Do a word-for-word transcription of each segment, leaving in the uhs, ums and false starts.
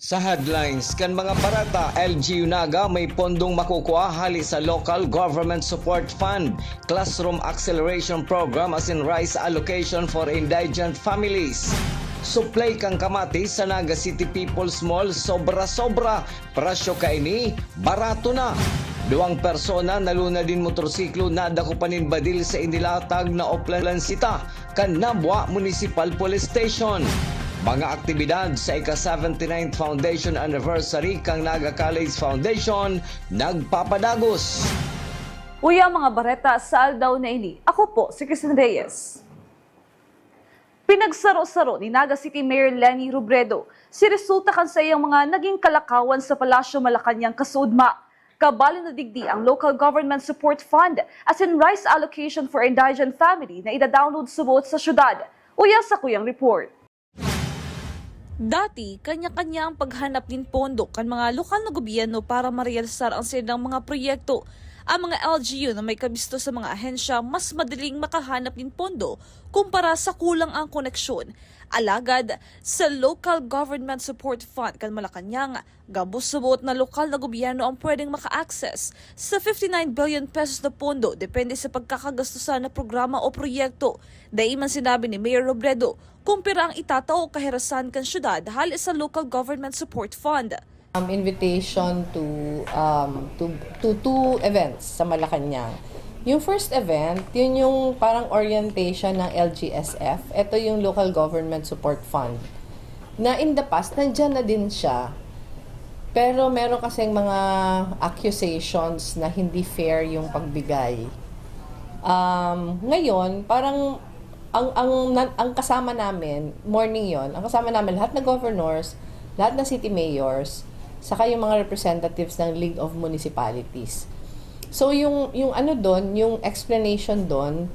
Sa headlines kan mga bareta, L G U Naga may pondong makukua hali sa Local Government Support Fund, Classroom Acceleration Program asin Rice Allocation for Indigent Families. Supply kan kamatis sa Naga City People's Mall, sobra-sobra. Presyo kaini, barato na. Duwang persona naluna nin motorsiklo nadako pa nin badil sa inilatag na oplansita kan Nabua Municipal Police Station. Mga aktibidad sa ika-seventy-ninth Foundation Anniversary kan Naga College Foundation nagpapadagos. Uya mga bareta sa aldaw na ini, ako po si Christine Reyes. Pinagsaro-saro ni Naga City Mayor Leni Robredo si resulta kan saiyang mga naging kalakawan sa Palasyo Malacañang kasuodma. Kabali na digdi ang Local Government Support Fund asin Rice Allocation for Indigent Family na ida-download subot sa syudad. Uya sa kuyang report. Dati, kanya-kanya ang paghanap nin pondo kan mga lokal na gobyerno para marealisar ang sailang mga proyekto. Ang mga L G U na may kabisto sa mga ahensya mas madaling makahanap nin pondo kumpara sa kulang ang koneksyon. Alagad, sa Local Government Support Fund kan Malacañang, gabos subot na lokal na gobyerno ang pwedeng maka-access sa fifty-nine billion pesos na pondo depende sa pagkakagastusan na programa o proyekto. Dai man sinabi ni Mayor Robredo kung pira ang itatao o kahirasan kan syudad hali sa Local Government Support Fund. Um, invitation to, um, to, to two events sa Malacañang. Yung first event, yun yung parang orientation ng L G S F. Ito yung Local Government Support Fund. Na in the past, nandyan na din siya. Pero meron kasing mga accusations na hindi fair yung pagbigay. Um, ngayon, parang ang, ang, nan- ang kasama namin, morning yon, ang kasama namin, lahat na governors, lahat na city mayors, saka yung mga representatives ng League of Municipalities. So, yung, yung ano doon, yung explanation doon,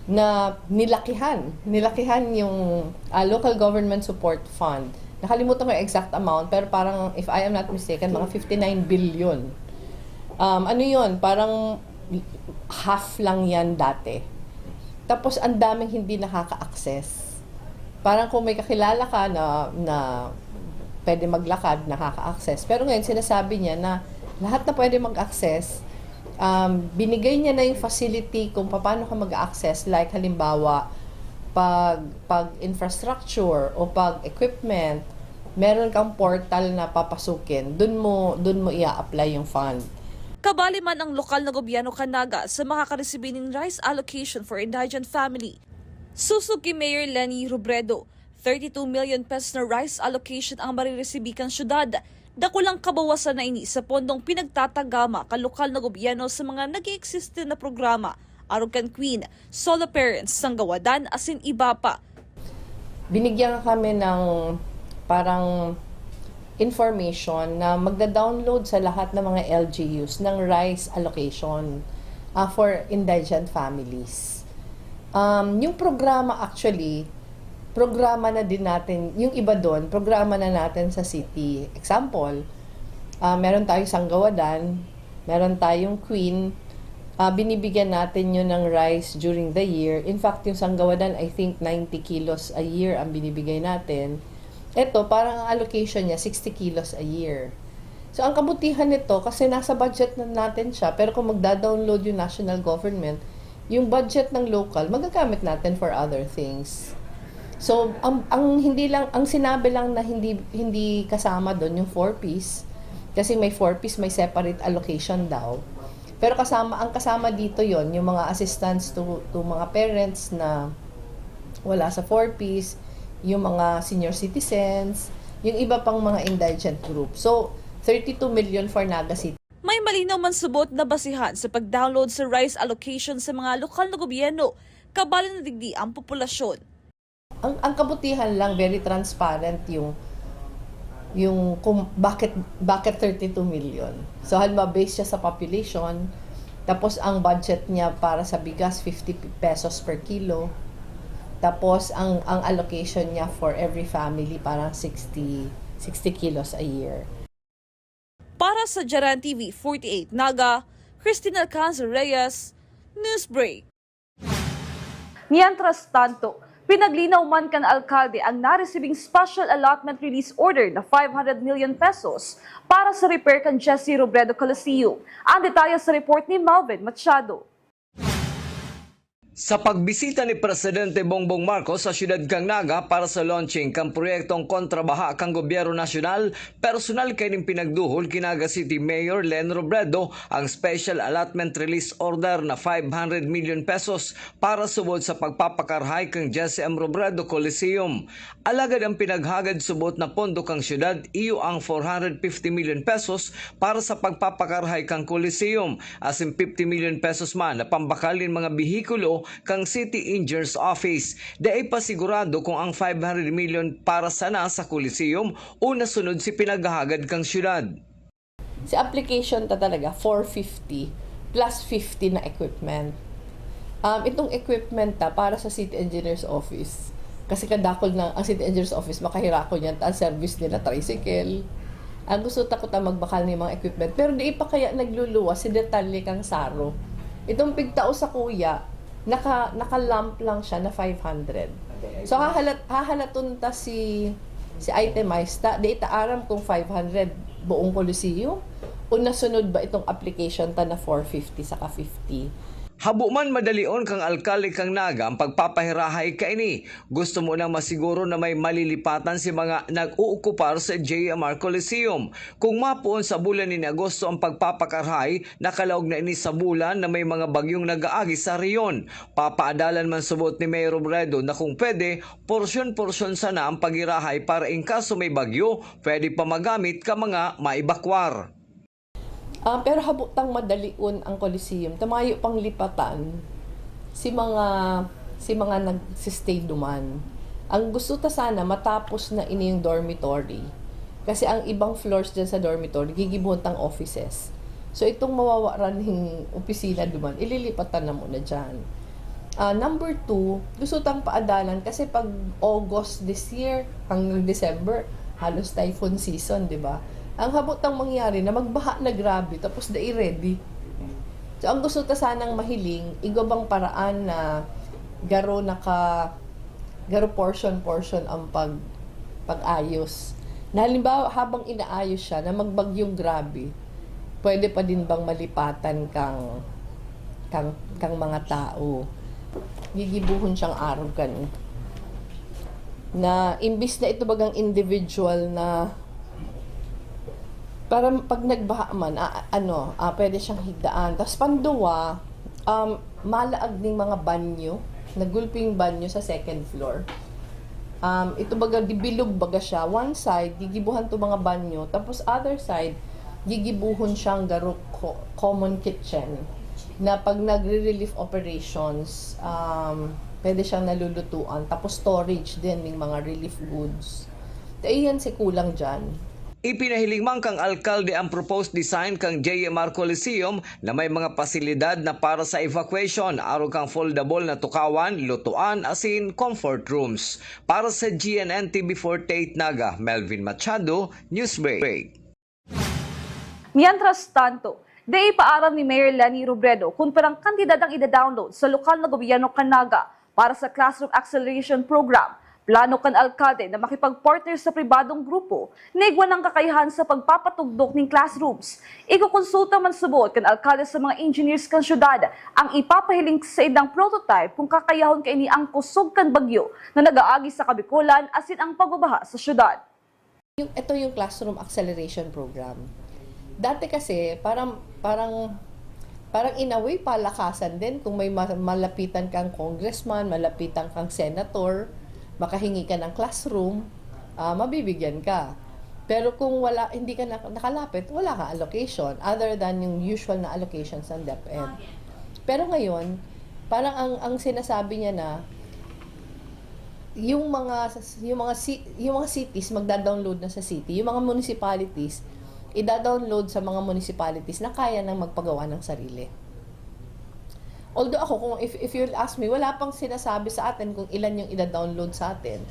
na nilakihan, nilakihan yung ah, Local Government Support Fund. Nakalimutan ko yung exact amount, pero parang, if I am not mistaken, mga fifty-nine billion. Um, ano yun? Parang half lang yan dati. Tapos, ang daming hindi nakaka-access. Parang kung may kakilala ka na, na pwede maglakad, nakaka-access. Pero ngayon, sinasabi niya na lahat na pwede mag-access, um, binigay niya na yung facility kung paano ka mag-access. Like, halimbawa, pag, pag infrastructure o pag equipment, meron kang portal na papasukin. Dun mo, dun mo i-apply yung fund. Kabali man ang lokal na gobyerno kan Naga sa makakaresibi nin rice allocation for indigent family. Susog ki Mayor Leni Robredo, thirty-two million pesos na rice allocation ang mariresibi kan syudad. Dakulang kabawasan na ini sa pondong pinagtatagama kan lokal na gobyerno sa mga nag-eexiste na programa, arog kan Queen, Solo Parents, Sanggawadan, asin iba pa. Binigyan kami ng parang information na magda-download sa lahat ng mga L G Us ng rice allocation ah, for indigent families. Um, yung programa actually, programa na din natin, yung iba doon, programa na natin sa city. Example, ah, meron tayong Sanggawadan, meron tayong Queen, ah, binibigyan natin yun ng rice during the year. In fact, yung Sanggawadan, I think ninety kilos a year ang binibigay natin. Ito, parang ang allocation niya, sixty kilos a year. So, ang kabutihan nito, kasi nasa budget na natin siya, pero kung magda-download yung national government, yung budget ng local, magagamit natin for other things. So, ang, ang hindi lang, ang sinabi lang na hindi, hindi kasama doon yung four Ps, kasi may four Ps, may separate allocation daw. Pero kasama, ang kasama dito yon yung mga assistance to, to mga parents na wala sa four Ps, yung mga senior citizens, yung iba pang mga indigent group. So, thirty-two million for Naga City. May malinaw man subot na basihan sa pag-download sa rice allocation sa mga lokal na gobyerno, kabali na digdi ang populasyon. Ang, ang kabutihan lang, very transparent yung, yung kung bakit, bakit thirty-two million. So, halimbawa, based siya sa population, tapos ang budget niya para sa bigas, fifty pesos per kilo. Tapos, ang, ang allocation niya for every family, parang sixty, sixty kilos a year. Para sa Jaran T V forty-eight Naga, Christine Alcanzar Reyes, Newsbreak. Mientras tanto, Pinaglinaw man kan alkalde ang naresibing special allotment release order na five hundred million pesos para sa repair kan Jesse Robredo Coliseum. Ang detalye sa report ni Melvin Machado. Sa pagbisita ni Presidente Bongbong Marcos sa siyudad kan Naga para sa launching kan proyektong kontrabaha kan gobyerno nasyonal, personal kaining pinagduhol ki Naga City Mayor Leni Robredo ang special allotment release order na five hundred million pesos para subod sa pagpapakarahay kan Jesse M Robredo Coliseum. Alagad ang pinaghagad subot na pondo kan siyudad iyo ang four hundred fifty million pesos para sa pagpapakarahay kan Coliseum, asin fifty million pesos man na pambakal nin mga behikulo kan City Engineers Office. Dai pa sigurado kung ang five hundred million para sana sa Coliseum o nasunod si pinaghahagad kan siyudad. Si application ta talaga, four fifty plus fifty na equipment. Um, itong equipment ta para sa City Engineer's Office. Kasi kadakol na ang City Engineer's Office, makahirakon yan ta ang service nila, tricycle. Ang gusto ta kuta magbakal ni mga equipment. Pero di pa kaya nagluluwas si detalye kang saro. Itong pigtao sa kuya, naka, naka-lump lang siya na five hundred. So, hahalat, hahalaton ta si, si itemized ta. Di ta aram kung five hundred buong Coliseum o nasunod ba itong application ta na four fifty saka fifty. Habo man madalion kang alkalde kang Naga ang pagpapahirahay kaini. Gusto mo nang masiguro na may malilipatan si mga nag-ookupar sa J M R Coliseum. Kung mapoon sa bulan ni Agosto ang pagpapakarahay, nakalaog na ini sa bulan na may mga bagyong nag-aagi sa rehiyon. Papaadalan man subot ni Mayor Robredo na kung pwede, porsyon-porsyon sana ang pagirahay para in kaso may bagyo, pwede pa magamit ka mga maibakwar. Ah, pero habutang madalion ang Coliseum, tamayo pang lipatan si mga si mga nag-stay duman. Ang gusto ta sana matapos na ini yung dormitory. Kasi ang ibang floors dyan sa dormitory, gigibuhon tang offices. So itong mawawaran ng opisina duman, ililipatan na muna dyan. Uh, number two, gusto tang paadalan kasi pag August this year, hanggang December, halos typhoon season, di ba? Ang habot ang mangyari na magbaha na grabe, tapos dai ready. So, ang gusto ta sanang mahiling, igwa bang paraan na garo naka, garo portion-portion ang pag, pag-ayos. Na halimbawa, habang inaayos siya, na magbagyong grabe, pwede pa din bang malipatan kang, kang, kang mga tao? Gigibuhon siyang arogan. Na imbis na ito bagang individual na para pag nagbaha man, ah, ano, ah, pwede siyang higdaan. Tapos panduwa, um, malaag ning mga banyo, nagulping banyo sa second floor. Um, ito baga, dibilog baga siya. One side, gigibuhan to mga banyo. Tapos other side, gigibuhon siyang garo co- common kitchen. Na pag nagre-relief operations, um, pwede siyang nalulutuan. Tapos storage din ng mga relief goods. Kaya yan si kulang dyan. Ipinahiling man kang alkalde ang proposed design kang J M R Coliseum na may mga pasilidad na para sa evacuation, arog kang foldable na tukawan, lutuan, asin comfort rooms. Para sa G N N T V forty-eight Naga, Melvin Machado, Newsbreak. Mientras tanto, dai pa aram ni Mayor Leni Robredo kung pirang kantidad ang ida-download sa lokal na gobyerno kan Naga para sa Classroom Acceleration Program. Plano kan alkalde na makipag-partner sa pribadong grupo na igwa nang kakayahan sa pagpapatugdok nin classrooms. Ikukonsulta man subot kan alkalde sa mga engineers kan syudad ang ipapahiling sa idang prototype kung kakayahon kaini ang kusog kan bagyo na nag-aagi sa Kabikolan asin ang pagbabaha sa syudad. Yung, ito yung classroom acceleration program. Dati kasi, parang, parang, parang in a way, palakasan din kung may ma- malapitan kang congressman, malapitan kang senator, makahingi ka ng classroom, ah, mabibigyan ka. Pero kung wala, hindi ka nak- nakalapit, wala kang allocation other than yung usual na allocations ng DepEd. Pero ngayon, parang ang, ang sinasabi niya na yung mga yung mga ci- yung mga cities magda-download na sa city, yung mga municipalities ida-download sa mga municipalities na kaya nang magpagawa ng sarili. Although ako, kung if, if you'll ask me, wala pang sinasabi sa atin kung ilan yung ida-download sa atin.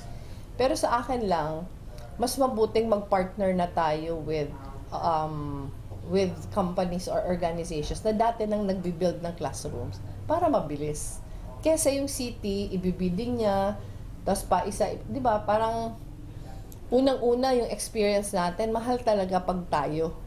Pero sa akin lang, mas mabuting mag-partner na tayo with um, with companies or organizations na dati nang nagbi-build ng classrooms para mabilis. Kesa yung city, ibibidding niya, Tas pa isa, di ba, parang unang-una yung experience natin, mahal talaga pag tayo.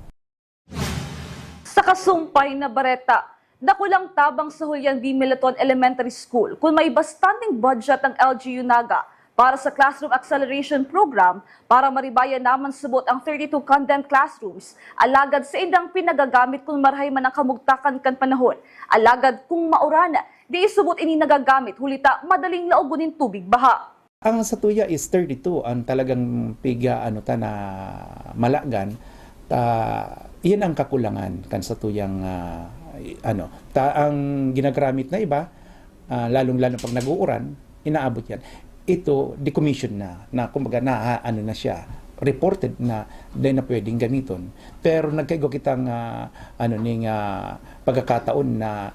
Sa kasumpay na bareta, dakulang tabang sa Julian V. Milaton Elementary School kun may bastanteng budget ang L G U Naga para sa Classroom Acceleration Program para maribayan na man subot ang thirty-two condemned classrooms, alagad saindang pinagagamit kun marahay man ang kamugtakan kan panahon. Alagad kung mauran, di subot ini nagagamit huli ta madaling laogon nin tubig baha. Ang satuya is thirty-two ang talagang piga-ano ta na malagan, ta iyan ang kakulangan kan satuyang, ah, ano. Ta ang ginagramit na iba, ah, lalong-lalo pag nag-uuran, inaabot yan. Ito, decommission na, na kumbaga na ano na siya, reported na, di na pwedeng gamiton. Pero nagkaigwa kitang, ah, ano, ning, ah, pagkakataon na,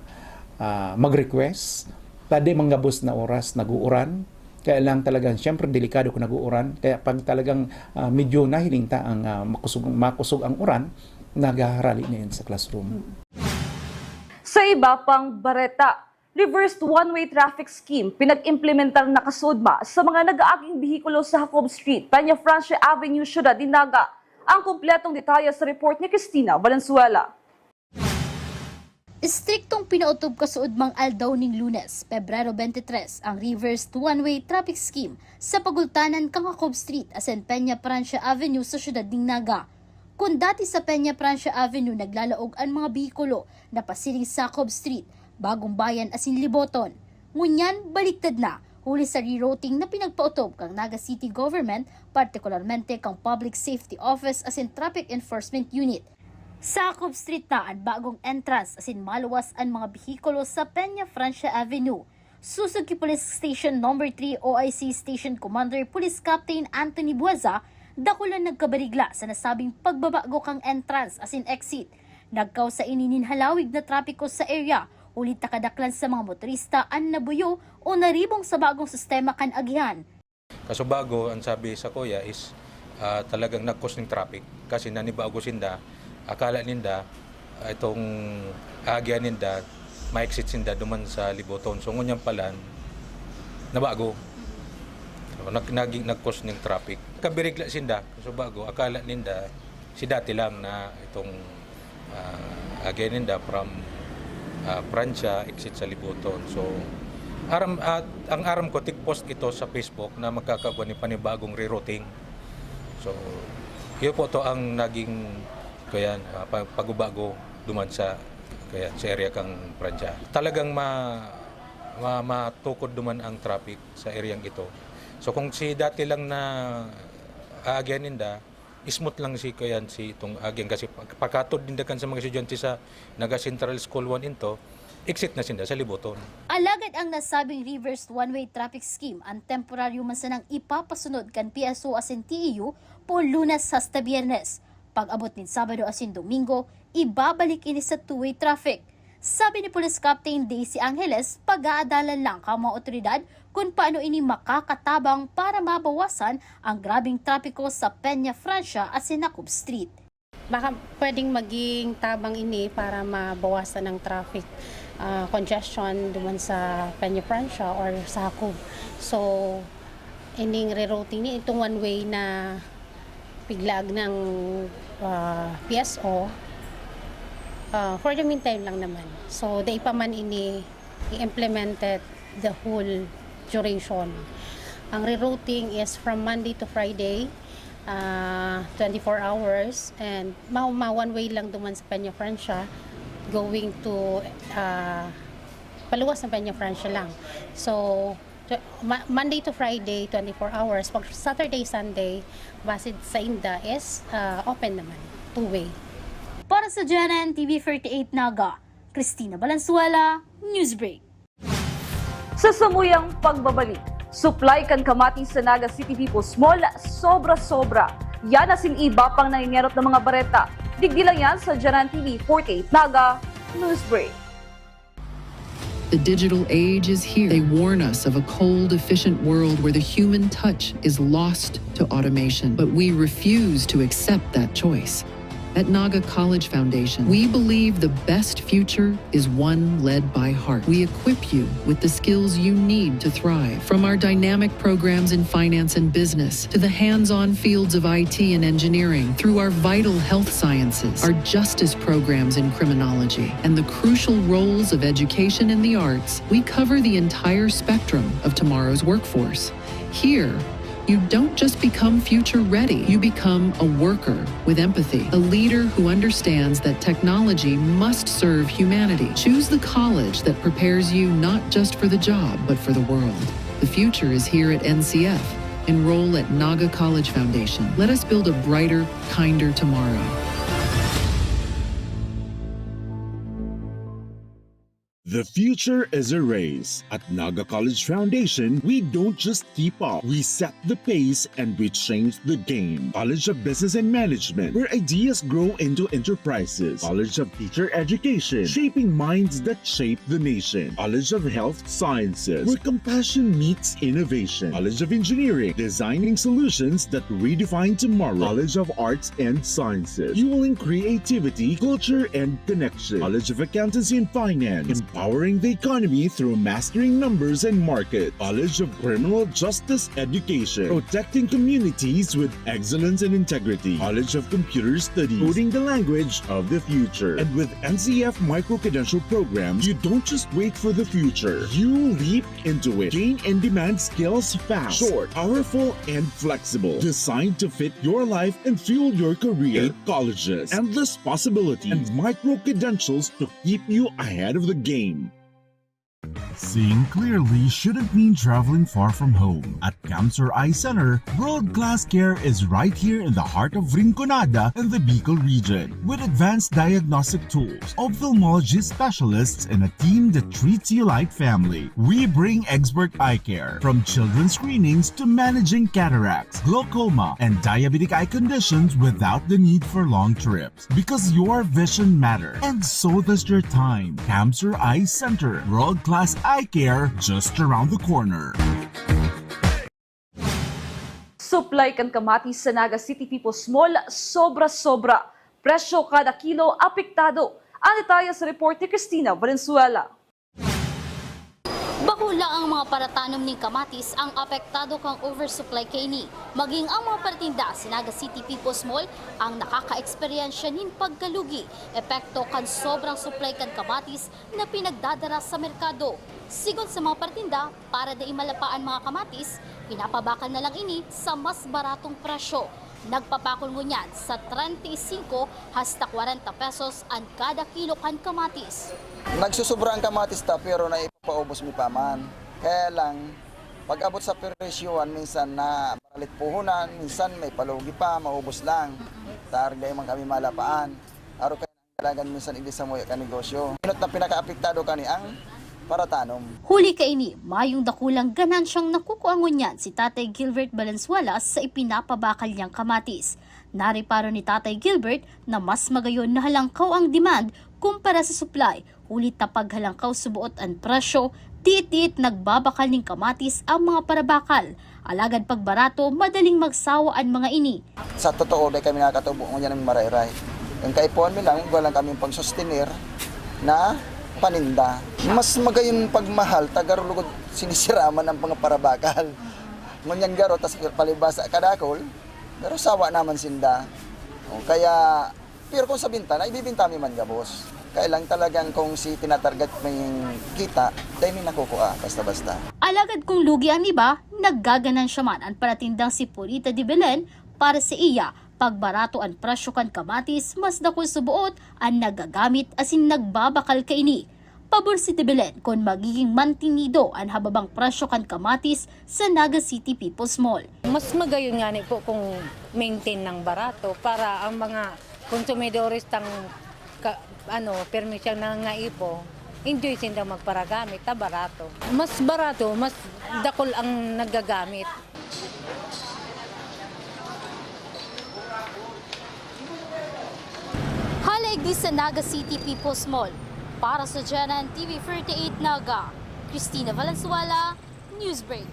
ah, mag-request, ta di man gabos na oras nag-uuran, kaya lang talagang, siyempre, delikado kung nag-uuran. Kaya pag talagang, ah, medyo nahiling ta ang, ah, makusog, makusog ang uran, naghaharali na yun sa classroom. Sa iba pang bareta, reversed one-way traffic scheme pinag-implementar na kasuodma sa mga nag-aaging behikulo sa Jacob Street, Peña Francia Avenue, Ciudad de Naga. Ang kompletong detalye sa report ni Christina Valenzuela. Estriktong pinaotob kasuodmang aldaw ning Lunes, Pebrero twenty-three, ang reversed one-way traffic scheme sa pagultanan kan Jacob Street asin Peña Francia Avenue sa siyudad nin Naga. Kun dati sa Peña Francia Avenue naglalaog an mga behikulo na pasiring sa Jacob Street, Bagong Bayan asin Liboton, ngunyan baliktad na huli sa rerouting na pinagpaotob kan Naga City Government, partikularmente kan Public Safety Office asin Traffic Enforcement Unit. Sa Jacob Street na an bagong entrance asin maluwas an mga behikulo sa Peña Francia Avenue. Sosog ki Police Station Number three, O I C Station Commander Police Captain Anthony Bueza, dakul an nagkabarigla sa nasabing pagbabago kan entrance asin exit. Nagkausa ini nin halawig na trapiko sa area, huli ta kadaklan sa mga motorista an nabuyo o naribong sa bagong sistema kan agihan. Kasubago, ang sabi sa kuya is, ah, talagang nag-cause ning traffic kasi nanibago sinda, akala ninda, ah, itong aagyan ninda, ma-exit sinda duman sa Liboton. So, ngunyan pala, nabago. So, nag-, naging, nag-cause ning traffic. Kabirigla sinda, kasubago, akala ninda, si dati lang na itong, ah, aagyan ninda from, ah, Pransya, exit sa Liboton. So, aram, at ang aram ko, tig-post ito sa Facebook na magkakagwa ni panibagong rerouting. So, yun po to ang naging, kuyan, ah, pa-, pagubago duman sa, kuyan, sa area kang Pransya. Talagang ma-, ma-, matukod duman ang traffic sa areang ito. So, kung si dati lang na aagyan ninda, smooth lang si, kuyan, si itong aagyan kasi pag-, pagkatod ninda kan sa mga estudyante sa Naga Central School one into, exit na sinda sa Liboton. Alagad ang nasabing reversed one-way traffic scheme an temporaryo man sanang ipapasunod kan P S O asin T E U poon Lunes hasta Biyernes. Pag-abot nin Sabado asin Domingo, ibabalik ini sa two-way traffic. Sabi ni Police Captain Daisy Angeles, pag-aadalan lang kan mga otoridad kun paano ini makakatabang para mabawasan ang grabeng trapiko sa Peña Francia asin Jacob Street. Baka pwedeng maging tabang ini para mabawasan ang traffic, ah, congestion duman sa Peña Francia or sa Jacob. So, ining rerouting ni itong one way na piglaag ng, ah, P S O, ah, for the meantime lang naman. So, dai pa man ini i-implemented the whole duration. Ang rerouting is from Monday to Friday, ah, twenty-four hours, and ma, ma one way lang duman sa Peña Francia, going to, ah, paluwas ng Peña Francia lang. So, tw-, ma, Monday to Friday, twenty-four hours. Pag Saturday, Sunday, base sa inda is, ah, open naman, two-way. Para sa G N N T V forty-eight Naga, Christina Valenzuela, Newsbreak. Sa samuyang pagbabalik, supply kan kamatis sa Naga City People's Mall, sobra-sobra. Yan asin iba pang nangingerot na mga bareta. Digdi lang yan sa G N N T V forty-eight Naga Newsbreak. The digital age is here. They warn us of a cold, efficient world where the human touch is lost to automation. But we refuse to accept that choice. At Naga College Foundation, we believe the best future is one led by heart. We equip you with the skills you need to thrive, from our dynamic programs in finance and business to the hands-on fields of I T and engineering, through our vital health sciences, our justice programs in criminology, and the crucial roles of education and the arts. We cover the entire spectrum of tomorrow's workforce. Here, you don't just become future ready, you become a worker with empathy, a leader who understands that technology must serve humanity. Choose the college that prepares you not just for the job, but for the world. The future is here at N C F. Enroll at Naga College Foundation. Let us build a brighter, kinder tomorrow. The future is a race. At Naga College Foundation, we don't just keep up, we set the pace and we change the game. College of Business and Management, where ideas grow into enterprises. College of Teacher Education, shaping minds that shape the nation. College of Health Sciences, where compassion meets innovation. College of Engineering, designing solutions that redefine tomorrow. College of Arts and Sciences, fueling creativity, culture, and connection. College of Accountancy and Finance, empowering the economy through mastering numbers and market. College of Criminal Justice Education, protecting communities with excellence and integrity. College of Computer Studies, coding the language of the future. And with N C F micro-credential programs, you don't just wait for the future. You leap into it. Gain in-demand skills fast, short, powerful, and flexible. Designed to fit your life and fuel your career. Eight colleges, endless possibilities, and micro-credentials to keep you ahead of the game. Seeing clearly shouldn't mean traveling far from home. At Camsur Eye Center, world-class care is right here in the heart of Rinconada and the Bicol region. With advanced diagnostic tools, ophthalmology specialists, and a team that treats you like family, we bring expert eye care. From children's screenings to managing cataracts, glaucoma, and diabetic eye conditions without the need for long trips. Because your vision matters, and so does your time. Camsur Eye Center, world-class eye care just around the corner. Supply kan kamatis sa Naga City People's Mall, sobra-sobra. Presyo kada kilo, apektado. Ang detalye sa report ni Christina Valenzuela. Bako laang mga paratanom nin kamatis ang apektado kan oversupply kaini. Maging ang mga paratinda sa Naga City People's Mall ang nakakaeksperyensya nin pagkalugi, epekto kan sobrang supply kan kamatis na pinagdadara sa merkado. Sigon sa mga paratinda, para dai malapaan mga kamatis, pinapabakal na lang ini sa mas baratong presyo. Nagpapakol ngunyan sa treinta y cinco hasta kwarenta pesos an kada kilo kan kamatis. Nagsusubra ang kamatis ta, pero naipapaubos mi pa man. Kaya lang, pag-abot sa presyohan, minsan na maralit puhunan, minsan may palugi pa, maubos lang. Targa man kami malapaan. Aro kaya nangangalagan minsan igdi sa muya ka negosyo. Inot na pinakaapektado kani ang paratanom. Huli kaini, mayong dakulang ganansyang nakukua ngunyan si Tatay Gilbert Valenzuela sa ipinapabakal niyang kamatis. Nareparo ni Tatay Gilbert na mas magayon na halangkaw ang demand kumpara sa supply, huli ta pag halangkaw suboot an presyo, diit-diit nagbabakal nin kamatis ang mga parabakal. Alagad pag barato, madaling magsawa an mga ini. Sa totoo, dai kami nakakatubo ngunyan nin marayray. Ang kaipuhan mi lang, igwa lang kami pagsustenir na paninda. Mas magayon pag mahal, ta garo lugod sinisiraman ang mga parabakal. Ngunyan garo, tas palibasa kadakol, pero sawa naman sinda. O, kaya, pero kung sa binta, naibibinta mi man gabos. Kaya lang talagang kung si tinatarget mo yung kita, dai mi nakukua, basta-basta. Alagad kung lugi ang iba, naggaganansya man an paratindang si Purita de Belen. Para sa iya, pag barato an presyo kan kamatis, mas dakul suboot an nagagamit asin nagbabakal kaini. Pabor si de Belen kun magiging mantinido an hababang presyo kan kamatis sa Naga City People's Mall. Mas magayon ngani po kung maintain ng barato para ang mga konsumidores tang ka, ano, permi siyang nangangaipo, enjoy sindang magparagamit ta barato. Mas barato, mas dakul ang nagagamit. Halaig di sa Naga City People's Mall. Para sa G N N T V thirty-eight Naga, Christina Valenzuela, Newsbreak.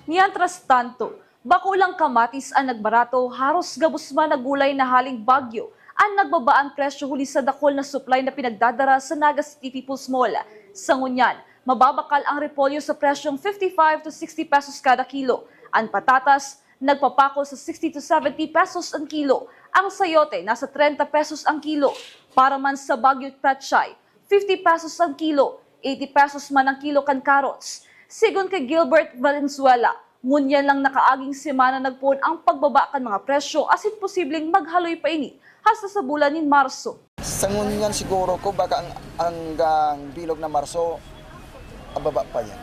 Mientras tanto, Bako lang kamatis an nagbarato, haros gabos man na gulay na haling Baguio an nagbaba an presyo huli sa dakul na supply na pinagdadara sa Naga City People's Mall. Sa ngunyan, mababakal ang repolyo sa presyong fifty-five to sixty pesos kada kilo. An patatas, nagpapakol sa sixty to seventy pesos an kilo. Ang sayote, nasa trenta pesos ang kilo. Para man sa Baguio Pechay, fifty pesos ang kilo, eighty pesos man ang kilo kan carrots. Sigon kay Gilbert Valenzuela, ngunyan lang nakaaging semana nagpoon ang pagbaba kan mga presyo asin posibleng maghaloy pa ini hasta sa bulan nin Marso. Sa ngunyan siguro ko, baka ang, hanggang bilog na Marso, ababa pa yan.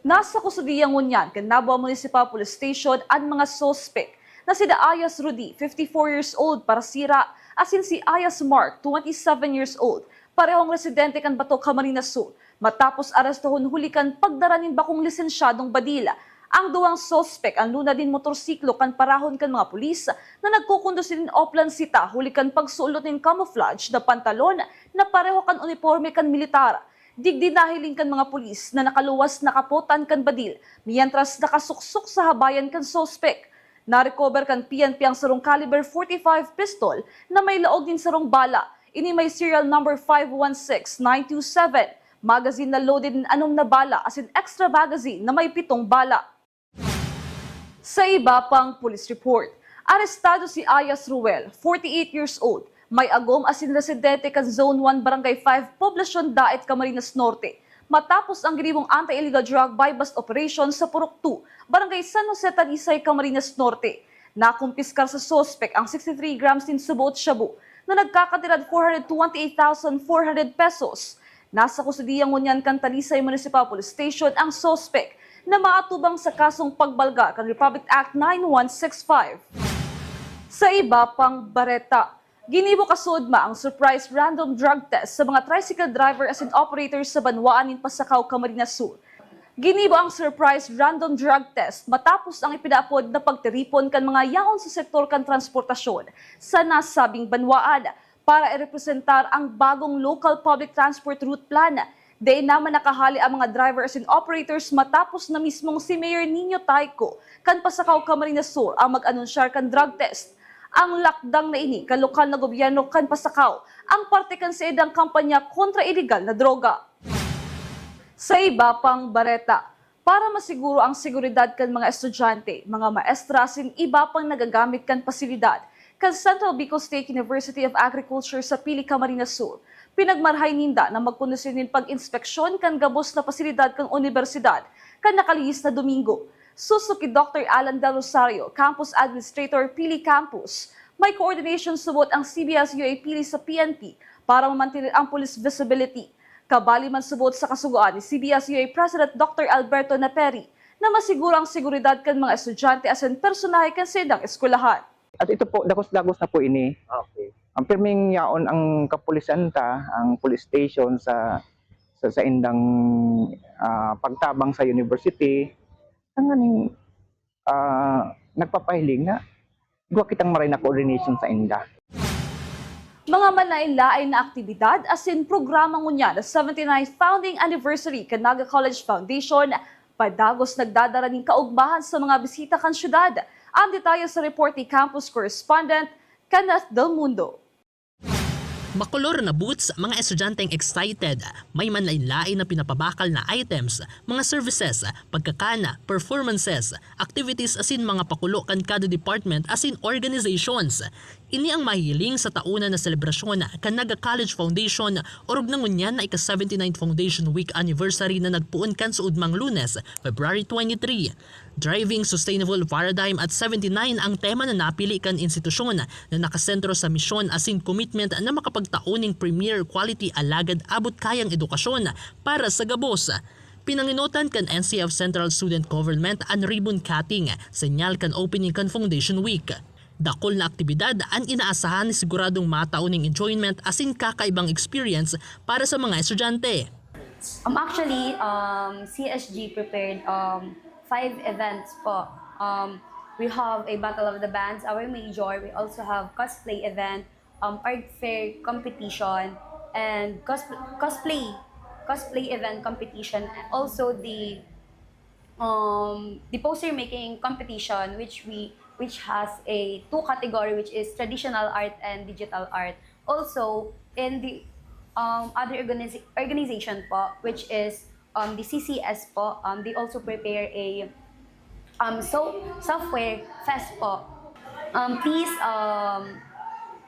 Nasa kustodiya ngunyan kan Nabua Municipal Police Station an mga suspek na sida Ayas Rudy, fifty-four years old, parasira, asin si Ayas Mark, twenty-seven years old, parehong residente kan Bato, Camarines Sur, matapos arestahon huli kan pagdara nin bakong lisensyadong badil. Ang duwang suspek an lunad nin motorsiklo kan parahon kan mga pulis na nagkukondusi nin Opel Zeta huli kan pagsulot nin camouflage na pantalon na pareho kan uniporme kan militar. Digdi nahiling kan mga pulis na nakaluwas na kapotan kan badil, mientras nakasuksok sa habayan kan suspek. Narecover kan P N P ang sarong caliber forty-five pistol na may laog nin sarong bala. Ini may serial number five one six nine two seven, magazine na loaded nin anom na bala asin extra magazine na may pitong bala. Sa iba pang police report, arestado si Ayas Ruel, forty-eight years old, may agom asin residente kan Zone one, Barangay five, Poblacion Daet, Camarines Norte, matapos ang ginibong anti-illegal drug buy-bust operation sa Purok two, Barangay San Jose, Talisay, Camarines Norte. Nakumpiskar sa suspek ang sixty-three grams nin suboot shabu na nagkakantidad four hundred twenty-eight thousand four hundred pesos. Nasa kustodiya ngunyan kan Talisay Municipal Police Station ang suspek na maatubang sa kasong pagbalga kan Republic Act nine one six five. Sa iba pang bareta, ginibo kasuodma ang surprise random drug test sa mga tricycle driver asin operators sa banwaan nin Pasacao, Camarines Sur. Ginibo ang surprise random drug test matapos ang ipinaapod na pagtiripon kan mga yaon sa sektor kan transportasyon sa nasabing banwaan para irepresentar ang bagong Local Public Transport Route Plan. Dai naman nakahale ang mga driver asin operators matapos na mismong si Mayor Nino Tayco kan Pasacao, Camarines Sur ang mag-anunsyar kan drug test. Ang lakdang na ini kan lokal na gobyerno kan Pasacao ang parte kan saindang kampanya kontra iligal na droga. Sa iba pang bareta, para masiguro ang seguridad kan mga estudyante, mga maestra asin iba pang nagagamit kan pasilidad kan Central Bicol State University of Agriculture sa Pili, Camarines Sur, pinagmarahay ninda na magkondusir nin pag-inspeksyon kan gabos na pasilidad kan unibersidad kan nakalihis na Domingo. Susuki Doctor Alan Del Rosario, Campus Administrator, Pili Campus, may coordination subot ang C B S U A Pili sa P N P para mamantener ang police visibility. Kabali man subot sa kasugoan ni C B S U A President Doctor Alberto Naperi na masiguro ang seguridad kan mga estudyante asin personahe kan saindang eskwelahan. At ito po, dagos-dagos na po ini. Okay. Ang pirming yaon ang kapulisan ta, ang police station sa, sa saindang, ah, pagtabang sa university, tanganing, ah, nagpapahiling na igwa kitang maray na coordination sa inda. Mga manlaen-laen na aktibidad asin programa ngunyan na seventy-ninth founding anniversary kan Naga College Foundation, padagos nagdadara nin kaugmahan sa mga bisita kan syudad. Ang detalye sa report ni campus correspondent Kenneth Del Mundo. Makolor na booths, mga estudyanteng excited. May manlaen-laen na pinapabakal na items, mga services, pagkakan, performances, activities asin mga pakulo kan kada department asin organizations. Ini ang mahihiling sa taon na selebrasyon kan Naga College Foundation, orog na ngunyan na ika-seventy-ninth Foundation Week anniversary na nagpoon kan suodmang Lunes, February twenty-three. Driving Sustainable Paradigm at seventy-nine ang tema na napili kan institusyon na nakasentro sa misyon asin commitment na makapagtao ning premier quality alagad abot-kayang edukasyon para sa gabos. Pinangenotan kan N C F Central Student Government an ribbon cutting, senyal kan opening kan Foundation Week. Dakul na aktibidad an inaasahan na siguradong matao ning enjoyment asin kakaibang experience para sa mga estudyante. Um, actually, um, C S G prepared, um, five events po. Um, we have a Battle of the Bands, our major. We also have cosplay event, um, art fair competition, and cos-, cosplay, cosplay event competition. Also the um, the poster making competition, which we which has a two category, which is traditional art and digital art. Also, in the um, other organiza- organization po, which is um, the C C S po, um, they also prepare a um, so software fest po. Um, please um,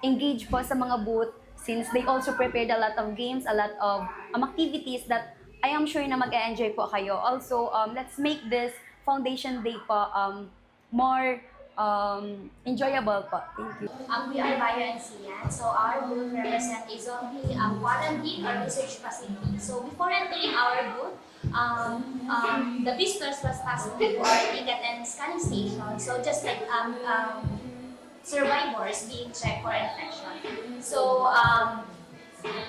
engage po sa mga booth, since they also prepared a lot of games, a lot of um, activities that I am sure na mag-enjoy po kayo. Also, um, let's make this foundation day po um, more um, enjoyable po. Thank you. Um, we are Bio and Sian, so our booth represent a zombie um, quarantine or research facility. So before entering our booth, um, um, the visitors must pass through our ticket and scanning station. So just like um, um, survivors being checked for infection. So um,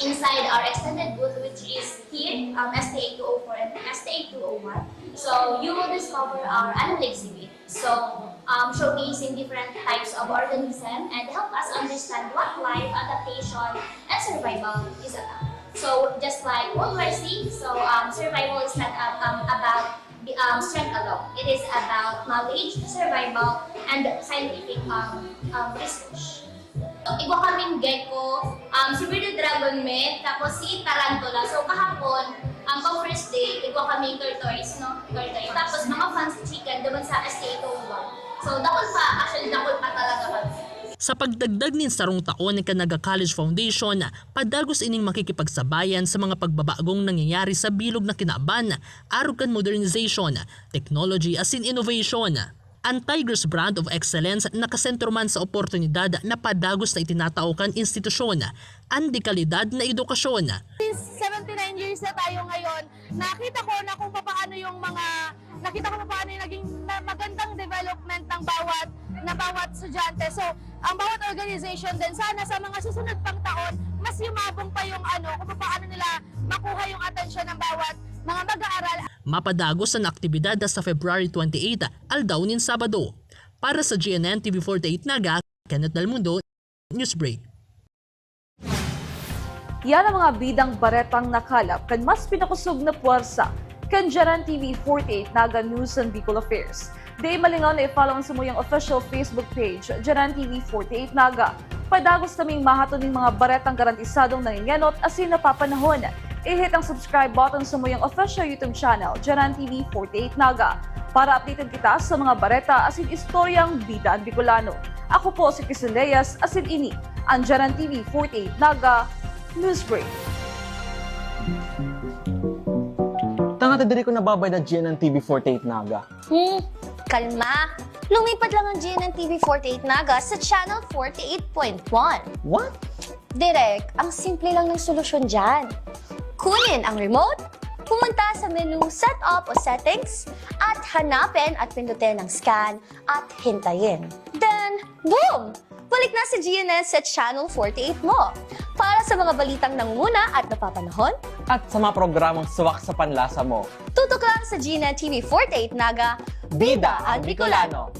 inside our extended booth, which is here, um, S T A two oh four and S T A two oh one. So you will discover our animal exhibit. So um, showcasing different types of organism and help us understand what life, adaptation, and survival is about. So just like what we're seeing, so um, survival is not um, um, about the um, strength alone. It is about knowledge, survival, and scientific um, um, research. Igwa kaming gecko, um, si Bearded Dragon Myth, tapos si Tarantula. So kahapon, ang pang first day, igwa kaming tortoise, no? Tortoise. Tapos mga fancy chicken, doon sa S T A two oh one. So dakul pa, actually dakul pa talaga kami. Sa pagdagdag nin sarong taon kan Naga College Foundation, padagos ining makikipagsabayan sa mga pagbabagong nangyayari sa bilog na kinaban, arog kan modernization, technology asin innovation. An Tigers Brand of Excellence nakasentro man sa oportunidad na padagos na itinatao kan institusyon, an dekalidad na edukasyon. Since seventy-nine years na tayo ngayon, nakita ko na kung papaano yung mga nakita ko paano yung naging na- magandang development ng bawat na bawat estudyante. So, ang bawat organization din, sana sa mga susunod pang taon, mas yumabong pa yung ano, kung paano nila makuha yung atensyon ng bawat mga mag-aaral. Mapadagos an aktibidad hasta February twenty-eight, aldaw nin Sabado. Para sa G N N T V forty-eight Naga, Kenneth Del Mundo, Newsbreak. Yan ang mga bidang baretang nakalap kan mas pinakosog na puwersa kan G N N T V forty-eight Naga News and Bicol Affairs. Di malingaw na i-follow ang samuyang official Facebook page, G N N T V forty-eight Naga. Padagos naming mahatod nin mga baretang garantisadong nangengenot asin napapanahon. I-hit ang subscribe button samuyang official YouTube channel, G N N T V forty-eight Naga, para updated kita sa mga bareta asin istoryang bida an Bicolano. Ako po si Kisin Reyes, asin ini an G N N T V forty-eight Naga Newsbreak. Tanga ta diri ko nababayad na G N N T V forty-eight Naga. Hmm, kalma. Lumipat lang ang G N N T V forty-eight Naga sa Channel forty-eight point one. What? Direk, ang simple lang ng solusyon dyan. Kunin ang remote, pumunta sa menu Setup o Settings, at hanapin at pindutin ang Scan at hintayin. Then, boom! Balik na si G N N sa Channel forty-eight mo. Para sa mga balitang nangunguna at napapanahon, At sa mga programang swak sa panlasa mo. Tutok lang sa G N N T V forty-eight Naga, Bida ang Bicolano.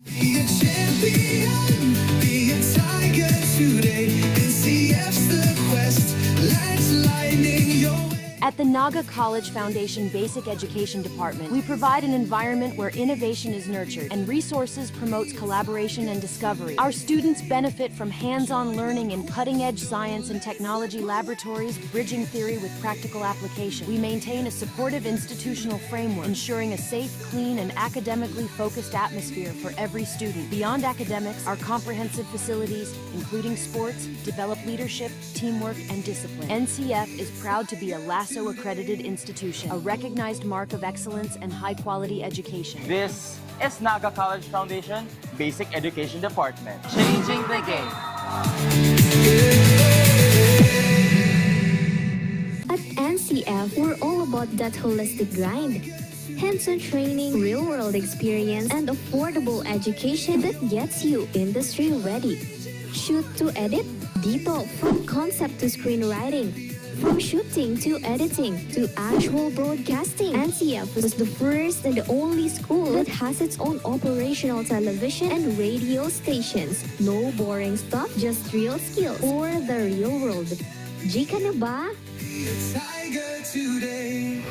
Be a champion, be a tiger today. N C F's the quest, lights lightning your way. At the Naga College Foundation Basic Education Department, we provide an environment where innovation is nurtured and resources promotes collaboration and discovery. Our students benefit from hands-on learning in cutting-edge science and technology laboratories, bridging theory with practical application. We maintain a supportive institutional framework, ensuring a safe, clean, and academically focused atmosphere for every student. Beyond academics, our comprehensive facilities, including sports, develop leadership, teamwork, and discipline. N C F is proud to be a LASO accredited institution, a recognized mark of excellence and high quality education. This is Naga College Foundation Basic Education Department. Changing the game. At N C F, we're all about that holistic grind. Hands-on training, real-world experience, and affordable education that gets you industry ready. Shoot to edit? Dito, from concept to screenwriting. From shooting to editing to actual broadcasting, N C F was the first and the only school that has its own operational television and radio stations. No boring stuff, just real skills for the real world. G ka na ba? Tiger today.